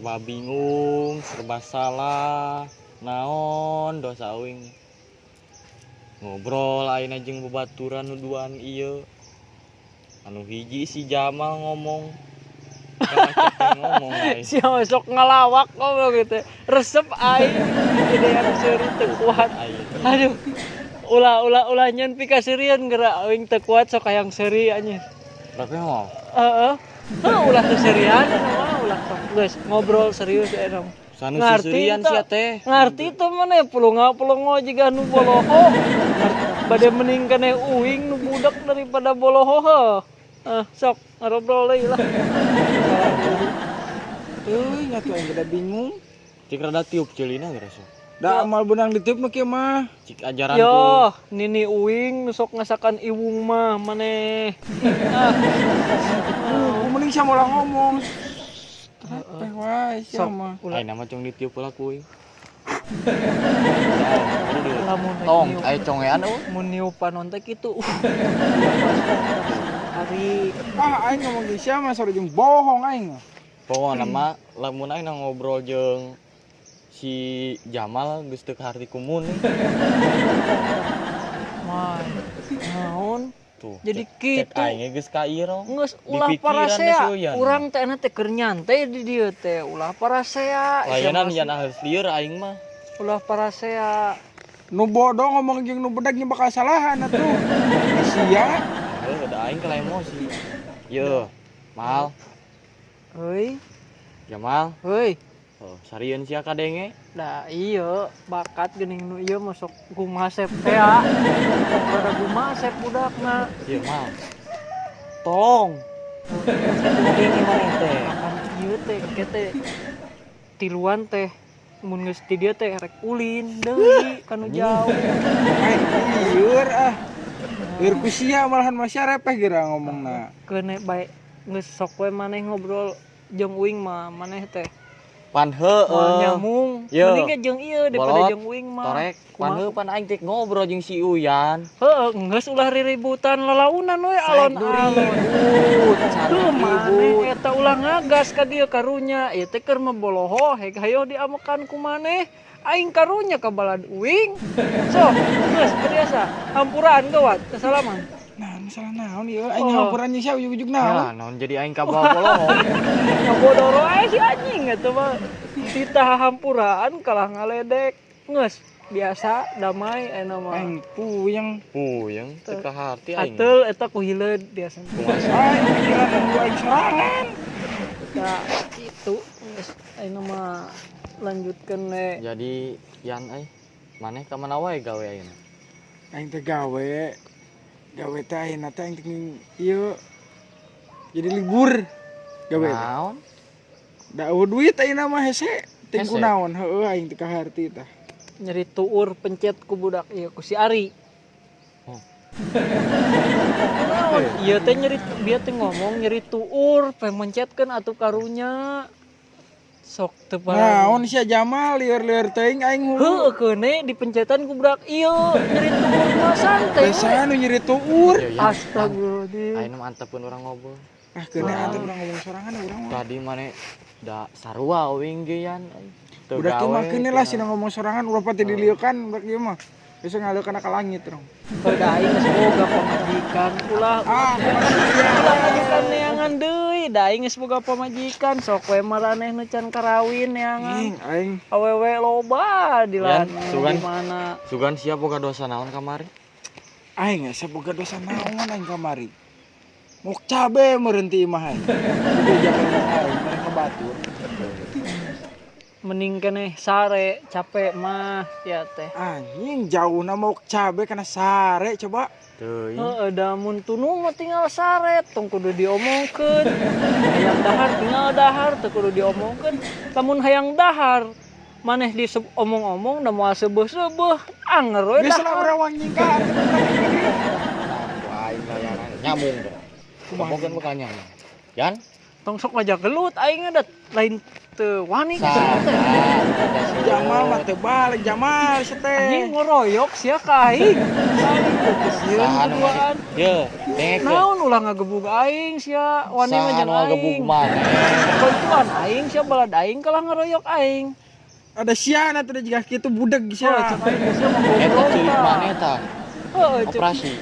Serba bingung, serba salah. Naon dosa uing? Ngobrol ayeuna jeung babaturan nu duaan ieu. Anu hiji si Jamal ngomong. Kan Acep teh ngomong aing. Sia sok ngalawak goblok gitu. Resep aing gedean seuri teu kuat. Aing. Aduh. Ulah ulah ulah nyeun pikaseurieun geura aing teu kuat, sok hayang seuri anjir. Tapi mau Heeh. Heuh, ulah seserian mah, ulah, sok geus ngobrol serius eta mah. Sanu Ngarti seserian teu. Sia teh. Ngarti teu maneh pelunga-pelongo jiga nu boloho. Bade mending keneh uing nu budak daripada boloho heuh. Ah, sok ngobrol deui lah. Teuing atuh, aing rada bingung. Cik rada tiup ceulina geura sok. Da amal benang ditiup nu kieu mah. Cik ajaran Yo, ku. Nini uing nu sok ngasakan iwung mah maneh. Ah, Mending sia moal ngomong. Teh wae sia Sok mah. ulah. Ayeuna mah cong ditiup heula ku uing. Lamun rek Tong, niup. aya congean eueuh. Mun niup panon teh kitu. Hari Ah, aing ngomong jeung sia mah sore jeung bohong aing mah. Pokona mah lamun aing ngobrol jeung si Jamal geus teu kaharti ku mun. Mah naon? Tuh. Jadi cek kitu. Aing ge geus ka iro. Geus Di ulah pikiran parasea. geus euyan. Urang teh teh keur nyantai di dieu teh, ulah parasea. Layanan yan harus lieur aing mah. Ulah parasea. Nu bodoh ngomong jeung nu bedag nya bakal salahan atuh. Sia. Heuh, da aing kala emosi. Ye, Mal, Heuy, Jamal. heuy. Oh, sarieun sia kadenge. Lah iya, bakat geuning nu ieu mah sok gumasep teh ya. Sok rada gumasep budakna. Ye, Mal. Tolong. Ini maneh teh. Kan ieu teh ke teh tiluan teh mun geus di dieu teh rek ulin deui kanu jauh. Aing lieur ah. Lieur ku sia malahan mah sia repeh geura ngomongna. Keune bae geus sok we maneh ngobrol jeung uing mah maneh teh. Pan Moal heueuh. nyamung. Ye. Mending ge jeung ieu daripada Bolot, jeung uing mah. Torek, pan heueuh, pan aing teh ngobrol jeung si Uyan. Heueuh, geus ulah riributan lalaunan we alon-alon. Ribut, Tuh maneh ribut. Eta ulah ngagas ka dieu karunya. Ieu teh keur maboloho heg hayo diamekan ku maneh. Aing karunya ka balad uing. Sok, geus biasa. Hampuraan gawat, kesalaman. Nah, masalah naon ieu? Aing Oh. ngahampuran jeung sia ujug-ujug naon? Ya, naon jadi aing kabawa boloho. Ngabodoro ae si anjing eta mah. Titah hampuraan kalah ngaledek. Geus biasa damai eta mah. Aing puyeng. Puyeng teu kaharti aing. Ateul eta ku hileud biasana. Kumaha? Aing pikiran nunggu aing sorangan. Eta itu geus ayeuna mah lanjutkeun we. Jadi yan euy, maneh ka mana wae gawe ayeuna? Aing teh gawe. Gawe teh ayeuna teh aing teh ieu jadi libur. Gawe teh. Naon? Da eueuh duit ayeuna mah hese. Ting Hese? kunaon heueuh aing teu kaharti tah. Nyeri tuur pencet ku budak ieu ku si Ari. Oh. Naon? Ieu teh nyeri dia teh ngomong nyeri tuur pe mencetkeun atuh karunya. Sok teu Naon sia Jamal lieur-lieur teuing aing hulu. Heueuh, keune dipencetan ku budak ieu nyeri tuur mah santai we. Biasa nu nyeri tuur. Yo, Yan. Astagfirullahaladzim. Ayeuna mah antepeun urang ngobrol. Ah, keune antep urang ngomong sorangan urang mah. Tadi maneh da sarua uing ge yan euy. Teu Budak ieu mah gawe, keune teu lah sina ngomong sorangan ulah pati dilieukan budak ieu mah. Bisa ngaleukeun ka langit rong. Heuh, da aing geus boga pamajikan ulah Ah, ulah majikan neangan deui, da aing geus boga pamajikan, sok we maraneh nu can karawin neangan. Aing aing Awewe loba di Yan, lan sugan. di mana. Sugan sia boga dosa naon kamari? Aing asa boga dosa naon aing kamari. Mok cabe meureun ti imah aing. Dibejakeun aing mereka batur. Mending keneh sare capek mah ya teh. Anjing jauhna mok cabe kana sare coba. Teuing. Heeh, da mun tunung mah tinggal sare, tong kudu diomongkeun. Hayang dahar tinggal dahar, teu kudu diomongkeun. Lamun hayang dahar maneh di omong-omong da moal seubeuh-seubeuh, anger we Geus lah dahar. urang wangnyingkaan. Nah, ku aing layanan nyambung deh. Kumaha bakal nyambung. Yan, Tong sok ngajak gelut aing da lain teu wani ka sia teh. Jamal mah teu balik Jamal sia teh. Anjing ngoroyok sia ka aing. Aing teh teu Sieun Saha nu berduaan. Ye, dengekeun. Naon ulah ngagebug aing sia, wani mah Saha jeung nu ngagebug aing. maneh? Bantuan aing sia, balad aing kalah ngeroyok aing. Ada siana tuh jiga kitu budeg Oh, sia. cek aing sia mah Eta goblok ceurik tah. maneh tah. Heuh, cek Operasi.